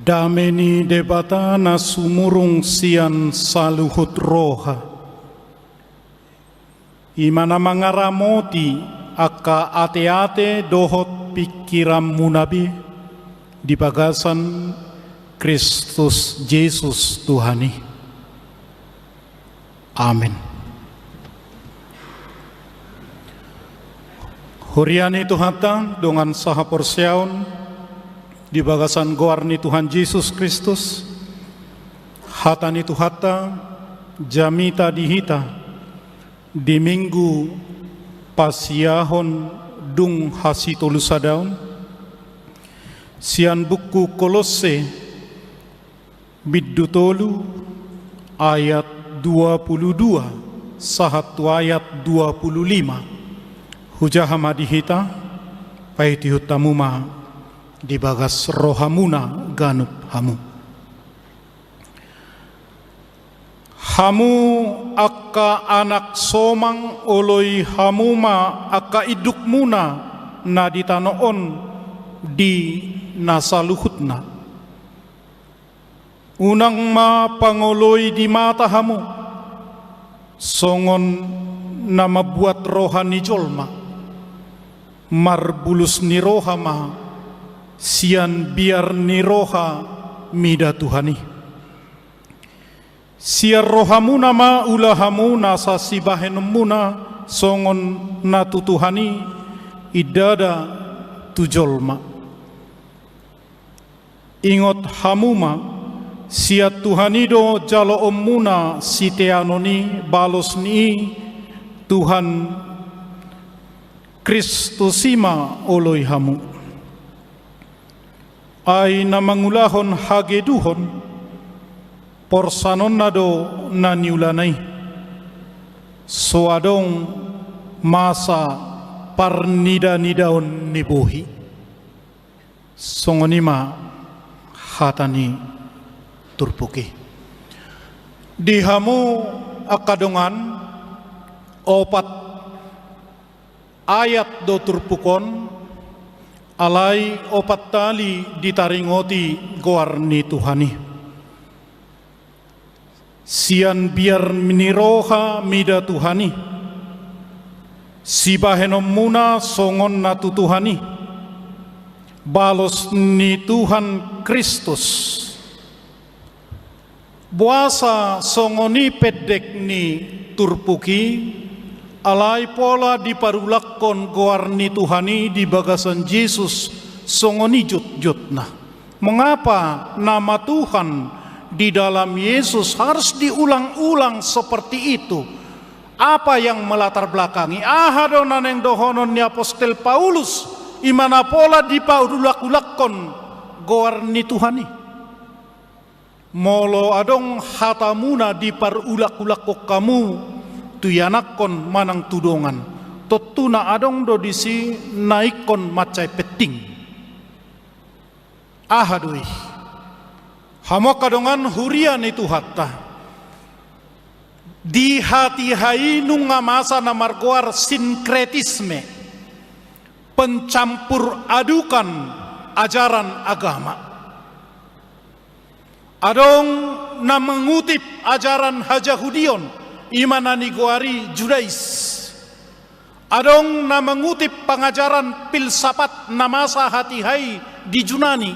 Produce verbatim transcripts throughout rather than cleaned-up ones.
Dame ni Debata na sumurung sian saluhut roha, i ma na mangaramoti angka ateate dohot pingkiranmuna be di bagasan Kristus Jesus Tuhan i. Amen. Huria ni Tuhanta dongan sahaporseaon, di bagasan goar ni Tuhan Jesus Kristus, hata ni Tuhanta jamita di hita di Minggu Pasiahon dung hasitolusadaon, sian buku Kolosse, bindu tolu, ayat dua pulu dua sahat tu ayat dua pulu lima. Hujaha ma di hita, paihutihut hamu ma di bagas rohamuna ganup hamu. Hamu angka anak somang, oloi hamu ma angka indukmuna na di tano on di na saluhutna. Unang ma pangoloi di mata hamu, songon na mambuat roha ni jolma. Marbulus ni roha ma sian biar ni roha mida Tuhan i. Sian rohamuna ma ula hamu nasa sibahenonmuna songon na tu Tuhan i, ndada tu jolma. Ingot hamu ma, sian Tuhan i do jaloonmuna siteanon i, balos ni i Tuhan Kristus i ma oloi hamu. Ai na mangulahon hageduhon, porsanonna do na niulana i. So adong masa parnidanidaon ni bohi. Songon i ma hata ni turpuk i. Di hamu angka dongan, opat ayat do turpuk on, alai opat tali ditaringoti goar ni Tuhan i. Sian biar ni roha mida Tuhan i. Sibahenonmuna songon na tu Tuhan i. Balos ni Tuhan Kristus. Boasa songon i pendek ni turpuk i, alai pola diparulakkon goar ni Tuhan i di bagasan Jesus songon i jotjotna. Mengapa nama Tuhan di dalam Yesus harus diulang-ulang seperti itu? Apa yang melatar belakangi? Aha do na naeng dohonon ni apostel Paulus, i ma na pola diparulak-ulakkon goar ni Tuhan i? Molo adong hatamuna diparulak-ulakkon hamu tu ianakkon manang tu dongan, tontuna adong do disi na ingkon mansai penting. Aha do i? Hamu angka dongan huria ni Tuhanta, di hatiha i nunga masa na margoar sinkretisme, pencampur adukan ajaran agama. Adong na mengutip ajaran hajahudion, i ma na nigoari Judais. Adong na mengutip pangajaran filsafat na masa hatiha i di Junani.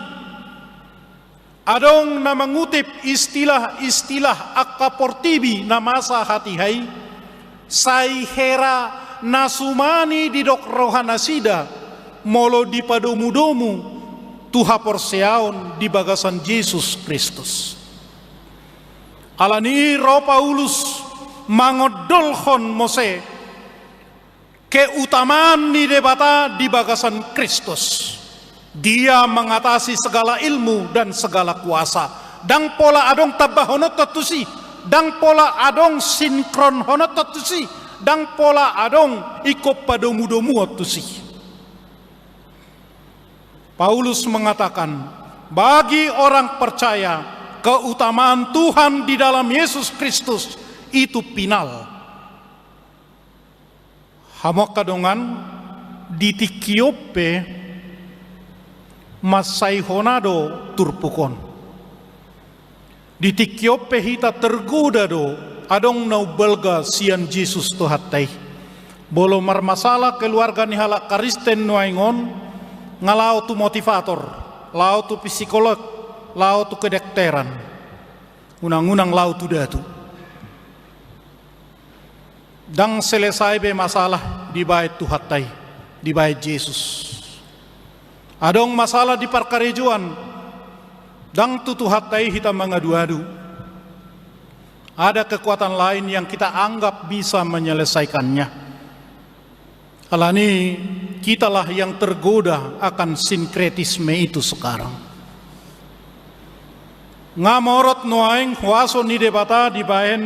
Adong na mengutip istilah-istilah angka portibi na masa hatiha i. Sai hera na suman i didok rohanasida, molo dipadomudomu tu haporseaon di bagasan Jesus Kristus. Ala ni i ro Paulus mangondolhon muse keutamaan ni Debata di bagasan Kristus. Dia mengatasi segala ilmu dan segala kuasa. Ndang pola adong tambahononta tusi, ndang pola adong sinkronhononta tusi, ndang pola adong ingkon padomudomuon tusi. Paulus mengatakan, bagi orang percaya, keutamaan Tuhan di dalam Yesus Kristus itu final. Hamu angka dongan, di tingki on pe mansai hona do turpuk on. Di tingki on pe hita tergoda do, adong na umbalga sian Jesus Tuhanta i. Molo marmasalah keluarga ni halak Kristen nuaeng on, nga laho tu motivator, laho tu psikolog, laho tu kedokteran, unang-unang laho tu datu. Ndang selesai be masalah dibaen Tuhanta i, dibaen Jesus. Adong masalah di parkarejoan, ndang tu Tuhanta i hita mangadu-adu. Ada kekuatan lain yang kita anggap bisa menyelesaikannya. Alani, kitalah yang tergoda akan sinkretisme itu sekarang. Nga morot nuaeng huaso ni Debata dibaen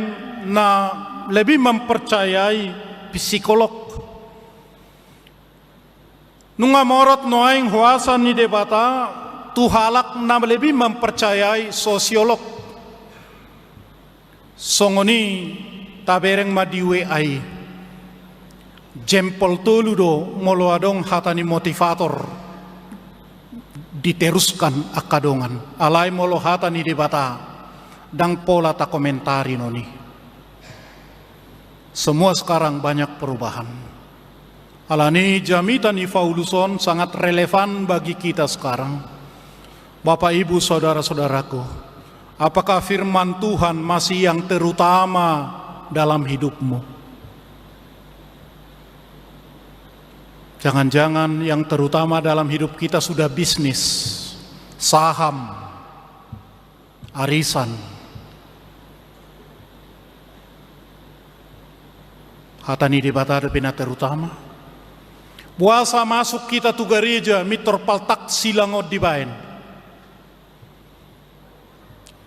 na lebih mempercayai psikolog. Nunga morot nuaeng huaso ni Debata tu halak na lebih mempercayai sosiolog. Songon i tabereng ma di W A i. Jempol tolu do molo adong hata ni motivator diteruskan angka dongan. Alai molo hata ni Debata, ndang pola takomentari non i. Semua sekarang banyak perubahan. Alani jamita ni Paulus on sangat relevan bagi kita sekarang. Bapak, Ibu, saudara-saudaraku, apakah firman Tuhan masih yang terutama dalam hidupmu? Jangan-jangan yang terutama dalam hidup kita sudah bisnis, saham, arisan. Hata ni Debata dope na terutama. Boasa masuk hita tu gareja, mintor paltak silang on dibaen.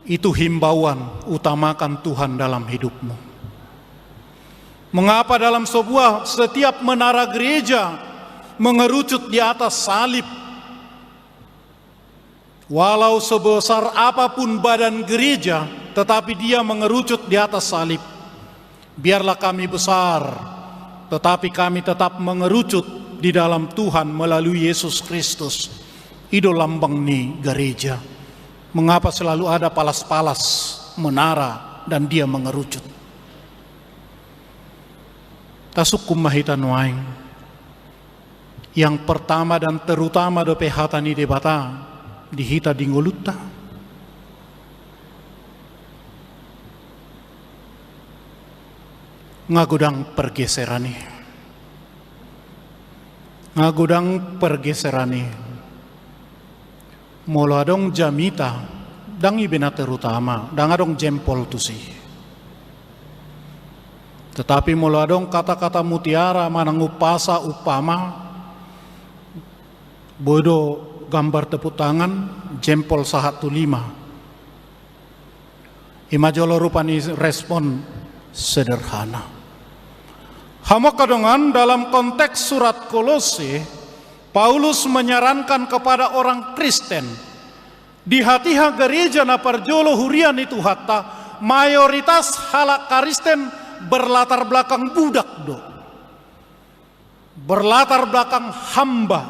Itu himbauan, utamakan Tuhan dalam hidupmu. Mengapa dalam sebuah, setiap menara gereja mengerucut di atas salib? Walau sebesar apapun badan gereja, tetapi dia mengerucut di atas salib. Biarlah kami besar, tetapi kami tetap mengerucut di dalam Tuhan melalui Yesus Kristus. I do lambang ni gareja. Mengapa selalu ada palas-palas menara dan dia mengerucut? Tasungkun ma hita nuaeng. Yang pertama dan terutama dope hata ni Debata di hita di ngolunta. Nga godang pergeseran i. Nga godang pergeseran i. Molo adong jamita, ndang i be na terutama, ndang adong jempol tusi. Tetapi molo adong kata-kata mutiara manang umpasa umpama, boi do gambar tepuk tangan, jempol sahat tu lima. I ma jolo rupa ni respon sederhana. Hamu angka dongan, dalam konteks surat Kolose, Paulus menyarankan kepada orang Kristen, di hatiha gereja na parjolo huria ni Tuhanta, mayoritas halak Kristen berlatar belakang budak do. Berlatar belakang hamba,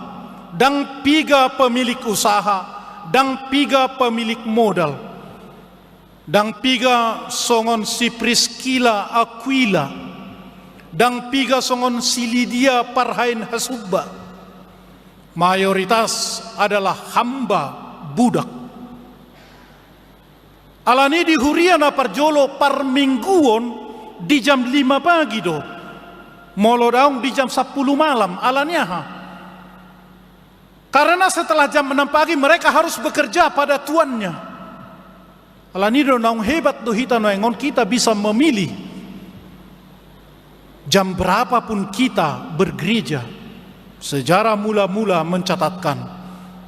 ndang piga pemilik usaha, ndang piga pemilik modal, ndang piga songon si Priskila Akuila, ndang piga songon si Lidia parhain hasumba. Mayoritas adalah hamba, budak. Alani di huria na parjolo parmingguon di jam lima pagi do. Molo daong di jam sampulu malam, alani aha? Karena setelah jam enam pagi mereka harus bekerja pada tuannya. Alani do naung hebat do hita nuaeng on, kita bisa memilih jam berapapun kita bergereja. Sejarah mula-mula mencatatkan,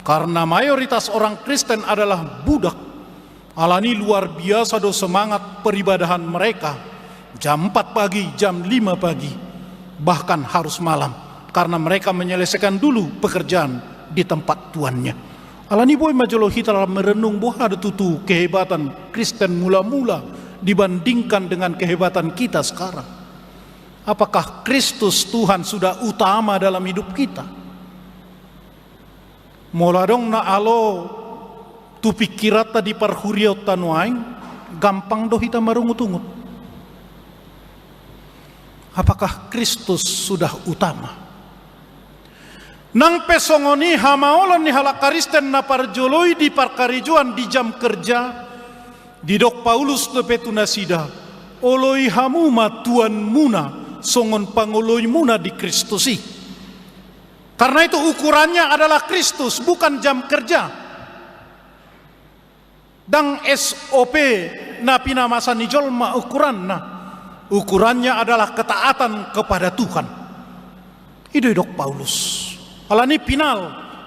karena mayoritas orang Kristen adalah budak, alani luar biasa do semangat peribadahan mereka. Jam empat pagi, jam lima pagi, bahkan harus malam, karena mereka menyelesaikan dulu pekerjaan di tempat tuannya. Alani boi ma jolo hita merenung, boha do tutu kehebatan Kristen mula-mula dibandingkan dengan kehebatan kita sekarang. Apakah Kristus Tuhan sudah utama dalam hidup kita? Molo adong na alo tu pingkiranta di parhuriaonta nuaeng, Gampang do hita marungut-ungut. Apakah Kristus sudah utama? Nang pe songon i, hamaolon ni halak Kristen na parjolo i di parkarejoan, di jam kerja, didok Paulus dope tu nasida, oloi hamu ma tuanmuna songon pangoloimuna di Kristus i. Karena itu ukurannya adalah Kristus, bukan jam kerja. Ndang S O P na pinamasa ni jolma ukuranna. Ukurannya adalah ketaatan kepada Tuhan. I do didok Paulus. Alani i final,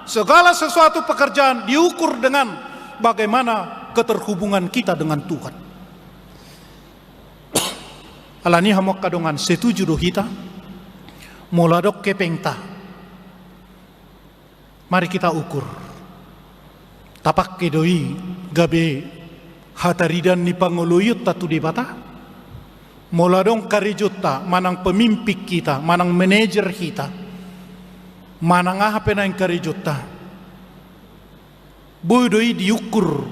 segala sesuatu pekerjaan diukur dengan bagaimana keterhubungan kita dengan Tuhan. Alani i hamu angka dongan, setuju do hita? Molo adong hepengta, mari kita ukur. Tapangke do i gabe hataridaan ni pangoloionta tu Debata? Molo adong karejonta, manang pemimpin hita, manang manajer hita, manang aha pe naeng karejonta, boi do i diukur,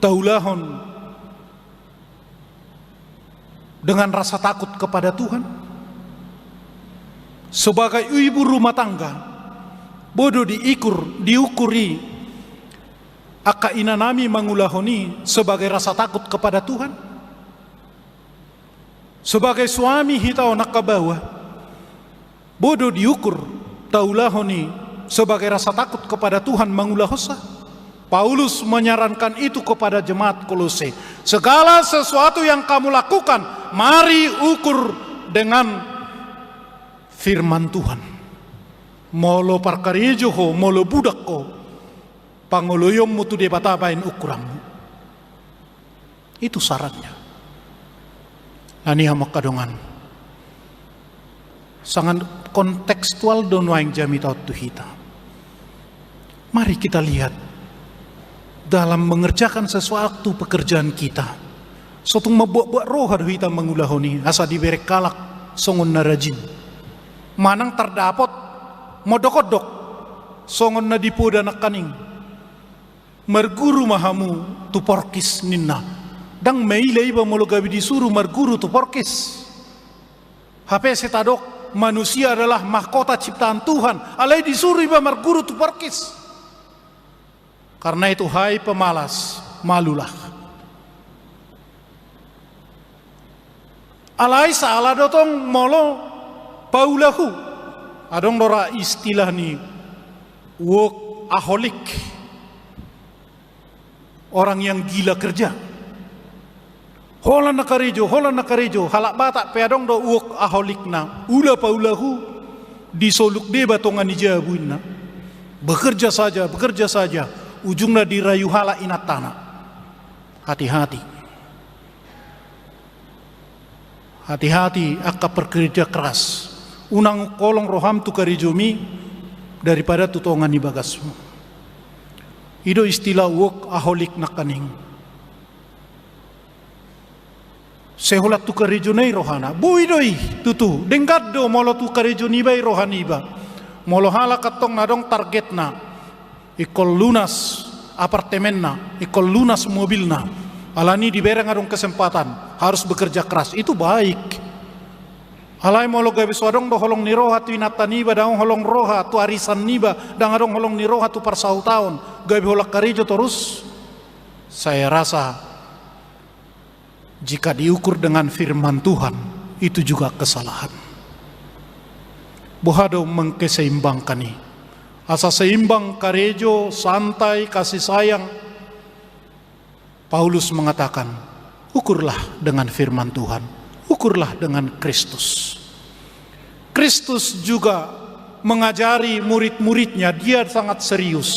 taulahon dengan rasa takut kepada Tuhan? Sebagai ibu rumah tangga, boi do diukur, diukur i angka inanami mangulahon i sebagai rasa takut kepada Tuhan? Sebagai suami hita on angka baoa, boi do diukur, taulahon i sebagai rasa takut kepada Tuhan mangulahonsa? Paulus menyarankan itu kepada jemaat Kolose. Segala sesuatu yang kamu lakukan, mari ukur dengan firman Tuhan. Molo parkarejo ho, molo budak ho, pangoloionmu tu Debata baen ukuranmu. Itu sarannya. Alani i hamu angka dongan, sangat kontekstual do nuaeng jamita on tu hita. Mari kita lihat dalam mengerjakan sesuatu pekerjaan kita. So tung mambuat-buat roha do hita mangulahon i asa dibereng halak songon na rajin. Manang tardapot mondok-ondok songon na di Poda nangkaning. Marguru ma hamu tu porkis ninna. Ndang maila iba molo gabe disuru marguru tu porkis. Hape sai tadok manusia adalah mahkota ciptaan Tuhan, alai disuru iba marguru tu porkis. Karena itu, hai pemalas, malulah. Alai salah do tong molo paulahu. Adong do ra istilah ni workaholic. Orang yang gila kerja. Holan na karejo, holan na karejo. Halak Batak pe adong do workaholicna. Ula paulahu, disoluk deba tonga ni jabu inna. Bekerja saja, bekerja saja. Ujungna dirayu halak inantana. Hati-hati. Hati-hati angka pekerja keras. Unang holong roham tu karejomi daripada tu tonga ni bagasmu. I do istilah workaholic nangkaning. Sai holan tu karejona i rohana. Boi do i, tutu. Denggan do molo tu karejo niba i roha niba. Molo halak antong na adong targetna. Ingkon lunas apartemenna, ingkon lunas mobilna. Alani i dibereng adong kesempatan, harus bekerja keras. Itu baik. Alai molo gabe so adong do holong ni roha tu inanta niba, ndang adong holong roha tu arisan niba, ndang adong holong ni roha tu parsahutaon, gabe holan karejo torus. Saya rasa jika diukur dengan firman Tuhan, itu juga kesalahan. Boha do mengkeseimbangkan i? Asa seimbang karejo, santai, kasih sayang. Paulus mengatakan, ukurlah dengan firman Tuhan, ukurlah dengan Kristus. Kristus juga mengajari murid-muridnya, dia sangat serius.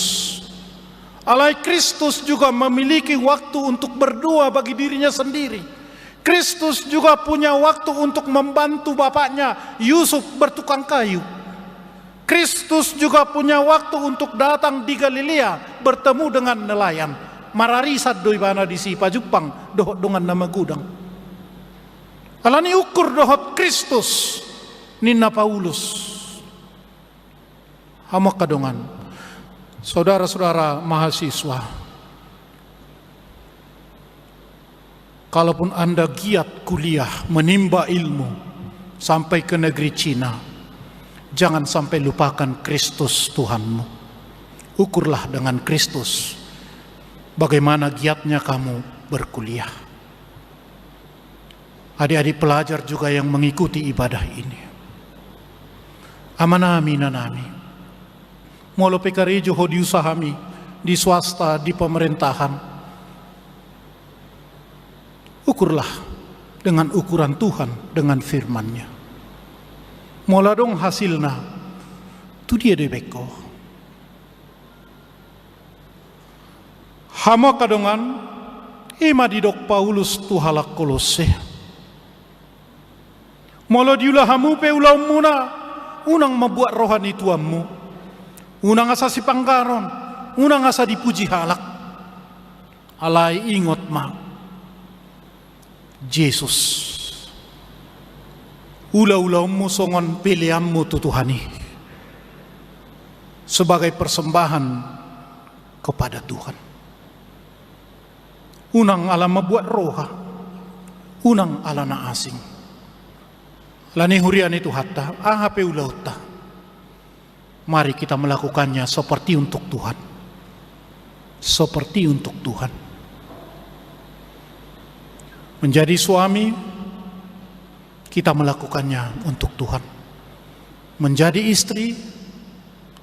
Alai Kristus juga memiliki waktu untuk berdoa bagi dirinya sendiri. Kristus juga punya waktu untuk membantu bapaknya Yusuf bertukang kayu. Kristus juga punya waktu untuk datang di Galilea bertemu dengan nelayan. Mararisan do ibana disi pajumpang dohot dongan na magodang. Alani ukur dohot Kristus, ninna Paulus. Hamu angka dongan, saudara-saudara mahasiswa, Kalaupun Anda giat kuliah, menimba ilmu sampai ke negeri Cina, jangan sampai lupakan Kristus Tuhanmu. Ukurlah dengan Kristus bagaimana giatnya kamu berkuliah. Adik-adik pelajar juga yang mengikuti ibadah ini, amanami, inanami, molo pe karejo ho di usahami, di swasta, di pemerintahan, ukurlah dengan ukuran Tuhan, dengan firman-Nya. Molo adong hasilna, tu dia dibaen ho? Hamu angka dongan, i ma didok Paulus tu halak Kolosse. Molo diula hamu pe ulaonmuna, unang mambuat roha ni tuanmu. Unang asa sipanggaron, unang asa dipuji halak. Alai ingot ma, Jesus, ula-ulaonmu songon peleanmu tu Tuhan i sebagai persembahan kepada Tuhan. Unang ala mambuat roha, unang ala na asing. Alani huria ni Tuhanta, aha pe ulaonta, mari kita melakukannya seperti untuk Tuhan. Seperti untuk Tuhan. Menjadi suami, kita melakukannya untuk Tuhan. Menjadi istri,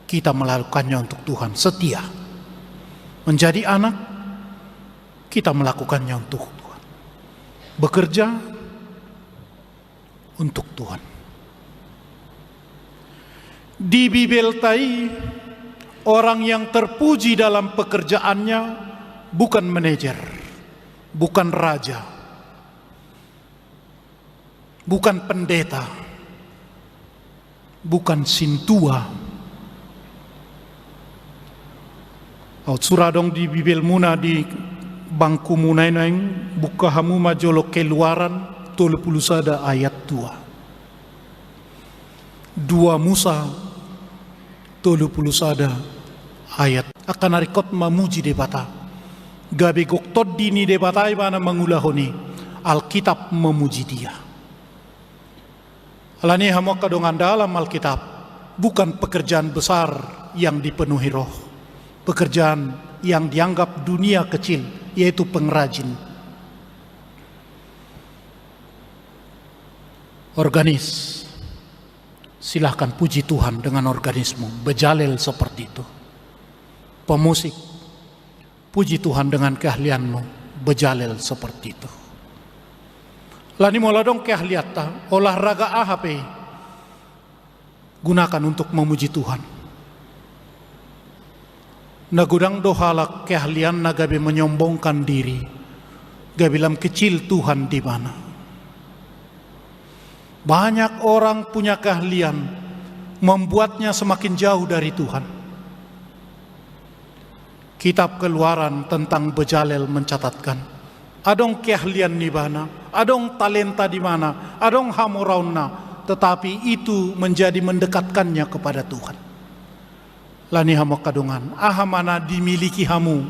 kita melakukannya untuk Tuhan. Setia. Menjadi anak, kita melakukannya untuk Tuhan. Bekerja, untuk Tuhan. Di Bibelta i, orang yang terpuji dalam pekerjaannya bukan manajer, bukan raja, bukan pendeta, bukan sintua. Aut sura adong di Bibelmuna, di bangkumuna i nuaeng, buka hamu ma jolo Keluaran tolu pulu sada ayat dua. Dua Musa tolu pulu sada ayat. Angka na ringkot mamuji Debata. Gabe gok tondi ni Debata ibana mangulahon i, Alkitab memuji Dia. Alani i hamu angka dongan, dalam Alkitab, bukan pekerjaan besar yang dipenuhi roh. Pekerjaan yang dianggap dunia kecil, yaitu pengrajin. Organis, silahkan puji Tuhan dengan organismu, bejalel seperti itu. Pemusik, puji Tuhan dengan keahlianmu, bejalel seperti itu. Alani molo adong keahlianta, olahraga aha pe, gunakan untuk memuji Tuhan. Na godang do halak keahlianna gabe menyombongkan diri, gabe lam kecil Tuhan di ibana. Banyak orang punya keahlian, membuatnya semakin jauh dari Tuhan. Kitab Keluaran tentang Bezalel mencatatkan, adong keahlian ni ibana, adong talenta di ibana, adong hamoraonna, tetapi itu menjadi mendekatkannya kepada Tuhan. Alani i hamu angka dongan, aha ma na dimiliki hamu,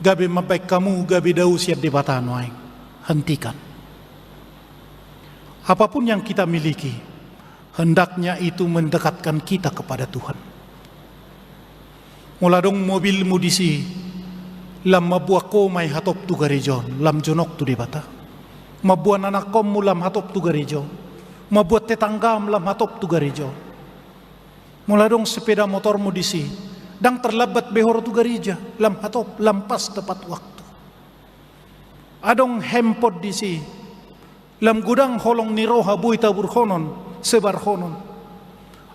gabe mambaen hamu gabe dao sian Debata nuaeng, hentikan. Apapun yang kita miliki, hendaknya itu mendekatkan kita kepada Tuhan. Molo adong mobilmu disi, lam mamboan ho ma i hatop tu gareja on, lam jonok tu Debata. Mamboan anakkonmu lam hatop tu gareja on. Mamboan tetanggam lam hatop tu gareja on. Molo adong sepeda motormu disi, ndang terlambat be ho ro tu gareja, lam hatop, lam pas tepat waktu. Adong handphone disi, lam godang holong ni roha boi taburhonon, sebarhonon.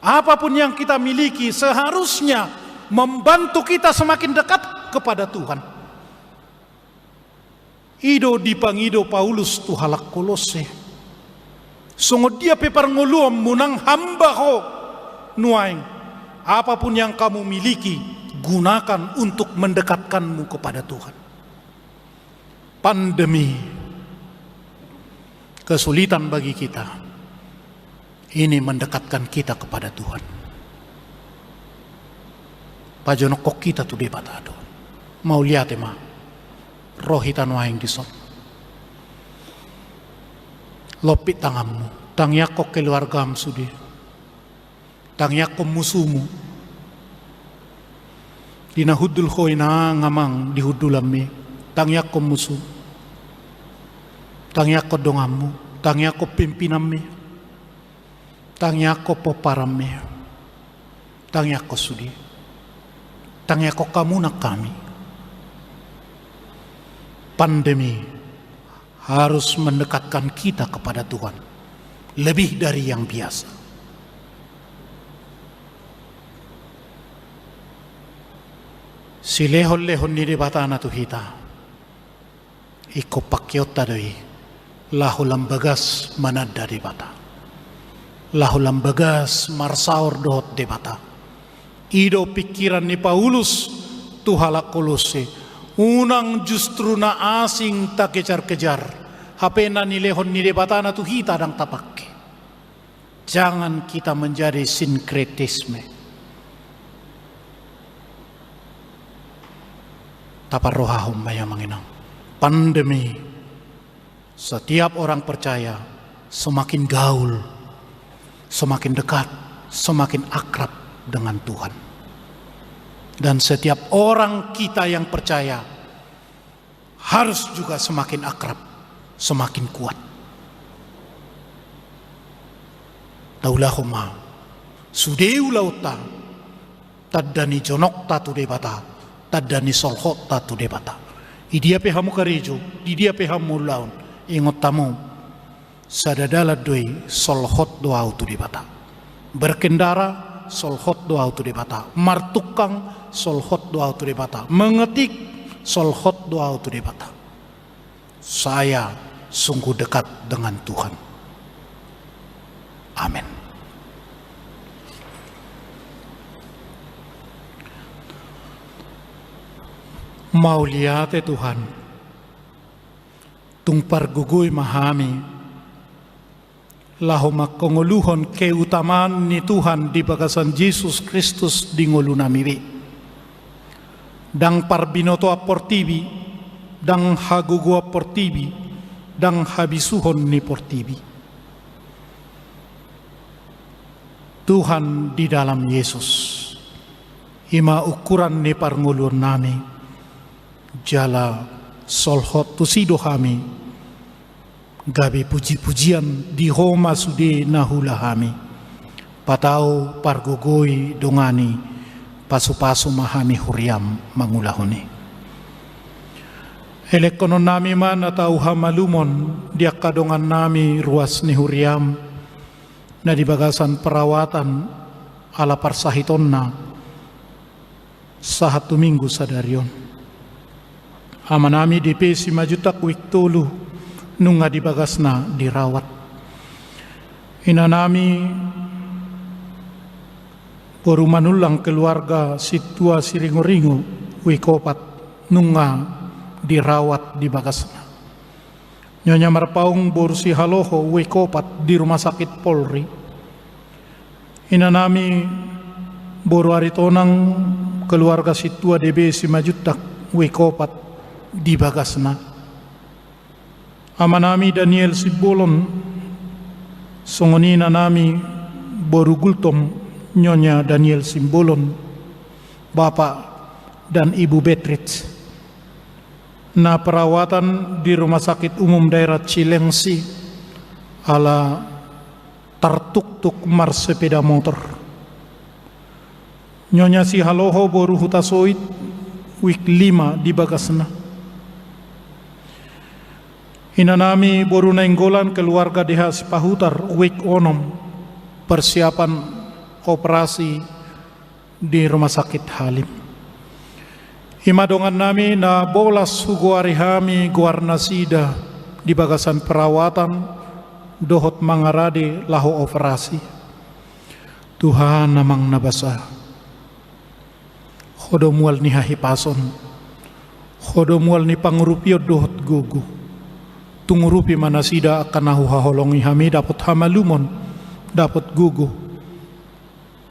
Apapun yang kita miliki seharusnya membantu kita semakin dekat kepada Tuhan. I do dipangido Paulus tu halak Kolosse. Songon dia pe parngoluonmu, nang hamba ho nuaeng, apapun yang kamu miliki, gunakan untuk mendekatkanmu kepada Tuhan. Pandemi, kesulitan bagi kita, ini mendekatkan kita kepada Tuhan. Pajonokkon hita tu Debata do. Mauliate ma. Ro hita nuaeng dison. Lompit tanganmu, tangiangkon keluargam sude, tangiangkon musumu. Di na hundul ho i na amang di hundulanmi, tangiangkon musu, tangiangkon donganmu, tangiangkon pimpinanmi, tangiangkon pomparanmi. Tangiangkon sude. Tangiangkon hamu nang hami. Pandemi harus mendekatkan kita kepada Tuhan lebih dari yang biasa. Silehon-lehon ni Debata na tu hita. Ingkon pangkeonta do i, laho lam bagas mananda Debata, laho lam bagas marsaor dohot Debata. I do pingkiran ni Paulus tu halak Kolosse, unang justru na asing takejar-kejar, hape na nilehon ni Debata na tu hita ndang tapangke. Jangan kita menjadi sinkretisme. Taparrohahon ma i amang inang. Pandemi, setiap orang percaya semakin gaul, semakin dekat, semakin akrab dengan Tuhan. Dan setiap orang kita yang percaya harus juga semakin akrab, semakin kuat. Taulahon ma sude ulaonta, tanda ni jonokta tu Debata, tanda ni solhotta tu Debata. Di dia pe hamu karejo, di dia pe hamu ulaon, ingot hamu, sada dalan do i, solhot do ahu tu Debata. Berkendara, solhot do ahu tu Debata. Martungkang, solhot do ahu tu Debata. Mengetik, solhot do ahu tu Debata. Saya sungguh dekat dengan Tuhan. Amin. Mauliate Tuhan. Tung pargogoi ma hami laho manghangoluhon keutamaan ni Tuhan di bagasan Jesus Kristus di ngolunami be. Ndang parbinotoan portibi, ndang hagogoon portibi, ndang habisuhon ni portibi. Tuhan di dalam Yesus, i ma ukuran ni parngoluonnami. Jala solhot tusi do hami, gabe puji-pujian di Ho ma sude na huula hami. Patau pargogoi dongani, pasu-pasu ma hami huriaM mangulahon i. Elekkononnami ma na tau hamalumon di angka dongannami ruas ni huriaM na di bagasan perawatan ala parsahitonna sahat tu Minggu sadari on. Amanami D P Simanjuntak, wijk tolu, nunga di bagasna dirawat. Inanami boru Manullang, keluarga Sintua Siringoringo, wijk opat, nunga dirawat di bagasna. Nyonya Marpaung boru Sihaloho, wijk opat, di Rumah Sakit Polri. Inanami boru Aritonang, keluarga Sintua D B Simanjuntak, wijk opat, di bagasna. Amanami Daniel Simbolon, songon i inanami boru Gultom, Nyonya Daniel Simbolon, Bapak dan Ibu Beatrice, na perawatan di Rumah Sakit Umum Daerah Cilengsi, ala tartuktuk marsepeda motor. Nyonya Sihaloho boru Hutasoit, wijk lima di bagasna. Inanami boru Nainggolan, keluarga D H Sipahutar, wijk onom, persiapan operasi di Rumah Sakit Halim. I ma dongannami na bolas hugoari hami goarnasida di bagasan perawatan dohot mangarade laho operasi. Tuhan Amang na basa, Ho do mual ni hahipason, Ho do mual ni pangurupion dohot gogo. Tung urupi ma nasida angka na huhaholongi hami, dapot hamalumon, dapot gogo.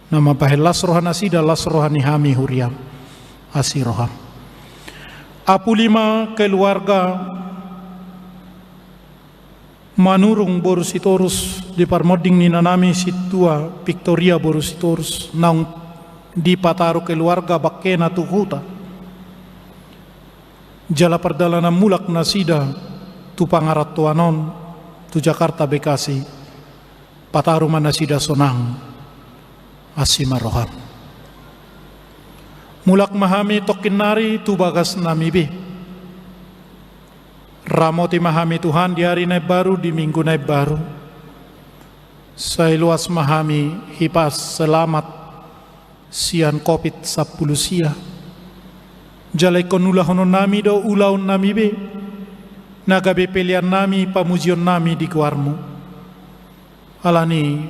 Na mambahen las rohanasida, las roha ni hami huriaM, asi rohaM. Apuli ma keluarga Manurung boru Sitorus di parmonding ni inanami sintua Victoria boru Sitorus naung dipataru keluarga bangkena tu huta. Jala pardalanan mulak nasida tu pangarantoan on tu Jakarta Bekasi, pataru ma nasida sonang asi ma roham. Mulak ma hami tongkin nari tu bagasnami be. Ramoti ma hami Tuhan di ari na imbaru, di minggu na imbaru. Sai loas ma hami hipas selamat sian covid sampulu sia. Jala ingkon ulahononnami do ulaonnami be, na gabe peleannami pamujionnami di goarmu. Alani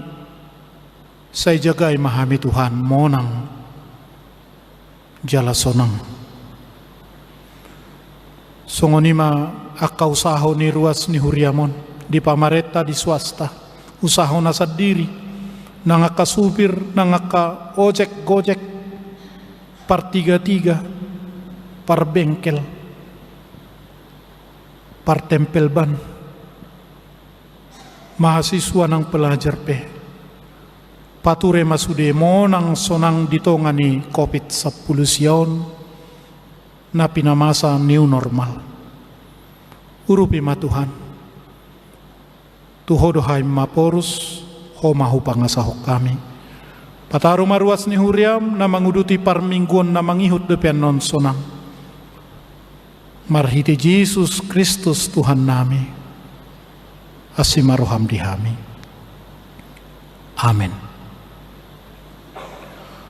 sai jagai ma hami Tuhan monang jala sonang. Songon i ma angka usaho ni ruas ni huriam on, di pamarenta, di swasta, usaho na sandiri, nang angka supir, nang angka ojek, gojek, partiga-tiga, parbengkel, partempel ban, mahasiswa nang pelajar pe. Pature ma sude monang sonang di tonga ni covid sampulu sia on na pinamasa new normal. Urupi ma Tuhan. Tu Ho do hami maporus, Ho ma hupangasahon hami. Pataru ma ruas ni huriam na manguduti parmingguon na mangihut dope annon sonang. Marhite Jesus Kristus Tuhannami. Asi ma roham di hami. Amen.